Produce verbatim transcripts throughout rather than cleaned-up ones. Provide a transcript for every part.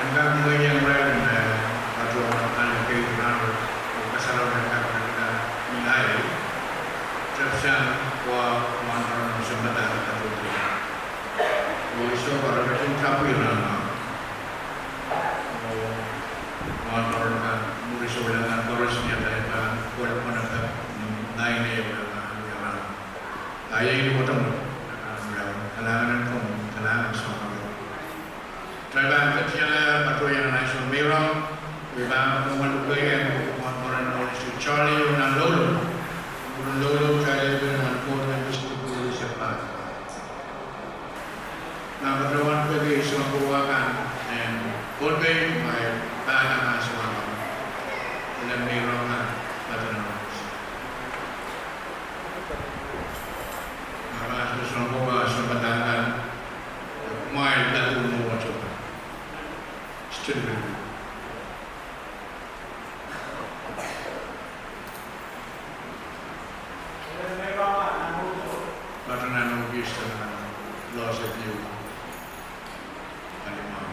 En kak mwein irail me patohwan ale keid rahnwet oh kasarawi en kak rekda ni ahi, tepsang wa mwahnpoaron sounpadahk patohwan. Oh I sohte pahn ketin tapwir nan mwahnpoaron kan, mwuri souleng kan koaros ni atail pahn kolokol nan pahn nainei wia nan wia rahnwet. Ahi, I wet omw, kalahngan en komwi, kalahngan soangen. Kitail pahn ketin ale patohwan nan ansou me I rong, I pahn patohwan luke ien mwahnpoaron Mister Charlie Onan Loulou, mwurin Loulou, kitail ale nan Pohnpei District Police Department. Nan patohwan peki sounkowa kan en Pohnpei, ma e pahn nan ansou kan, ele me I rong nan patohwan. Nan ansou sounkowa sounpadahk kan, kumwail patohwan mwohtail. Still But nan ofis, nan loas e piu, alimau.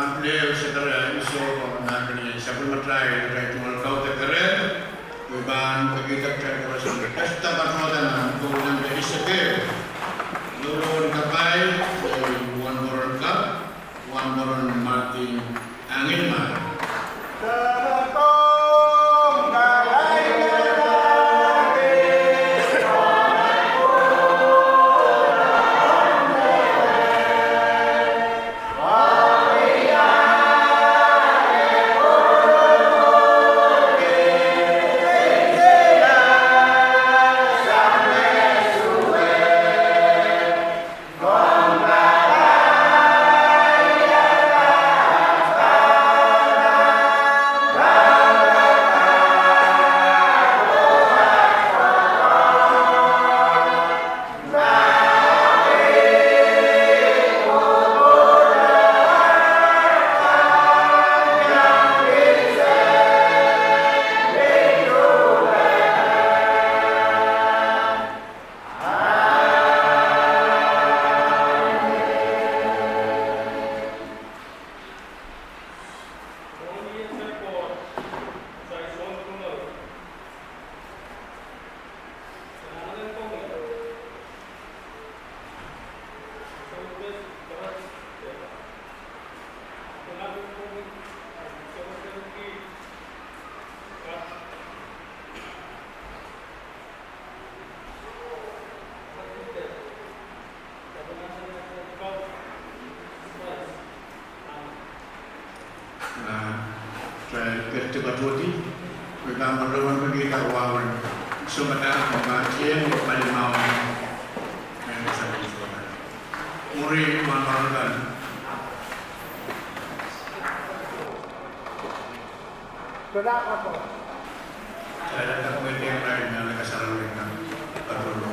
Pil Sakaria Isou, pahn mahsanih sapwellimatail, kitail tungoal kaudok keren, oh I pahn pekihda kitail koaros en patohda nan Kauno, Esekiel, Lowon Kapai, Wahnpoaron Kap, Wahnpoaron Martin Anginimar. Ah, kitail kak patohdi, oh I pahn patohwan pekihda wahwen sounpadahk me pahn iang oh pali mwahu. Mwurin Wahnpoaron Kap. Kitail kak mweidohng irail nan Kasarawih kan, patohdo.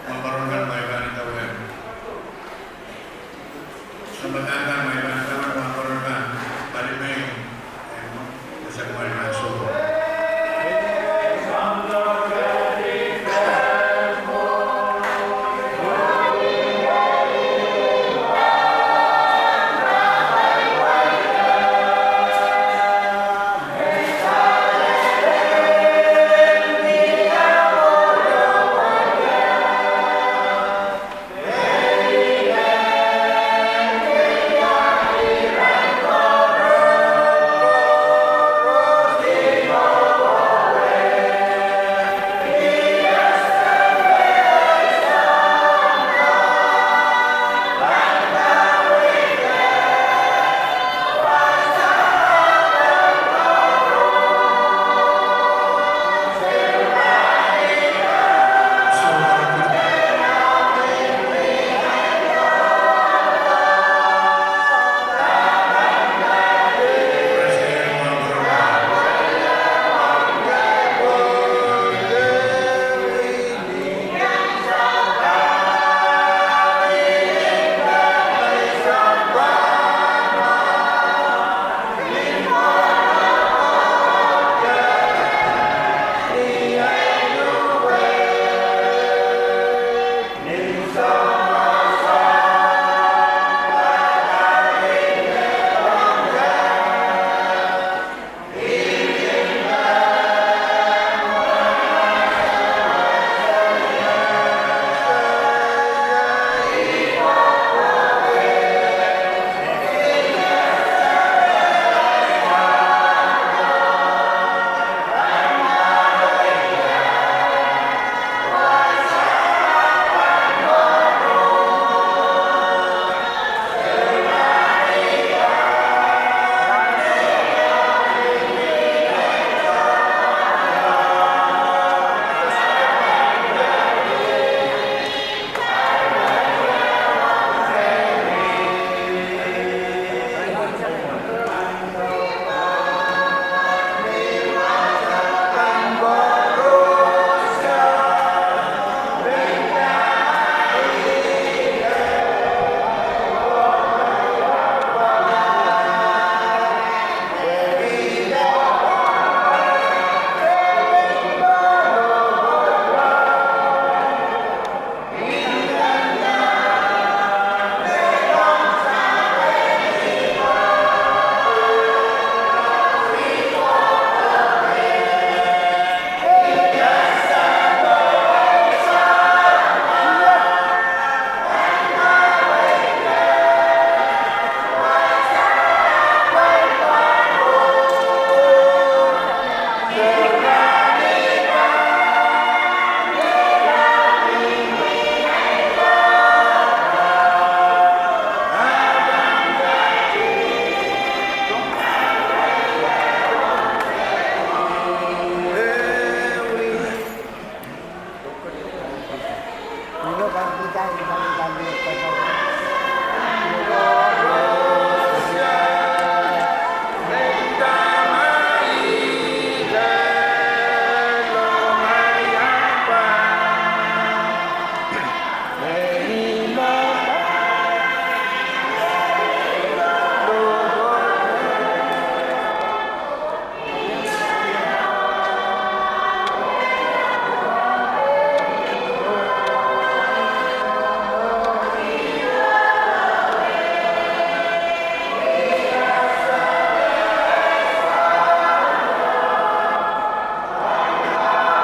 Wahnpoaron Kap, ma I pahn idawehn sounpadahk kan, ma I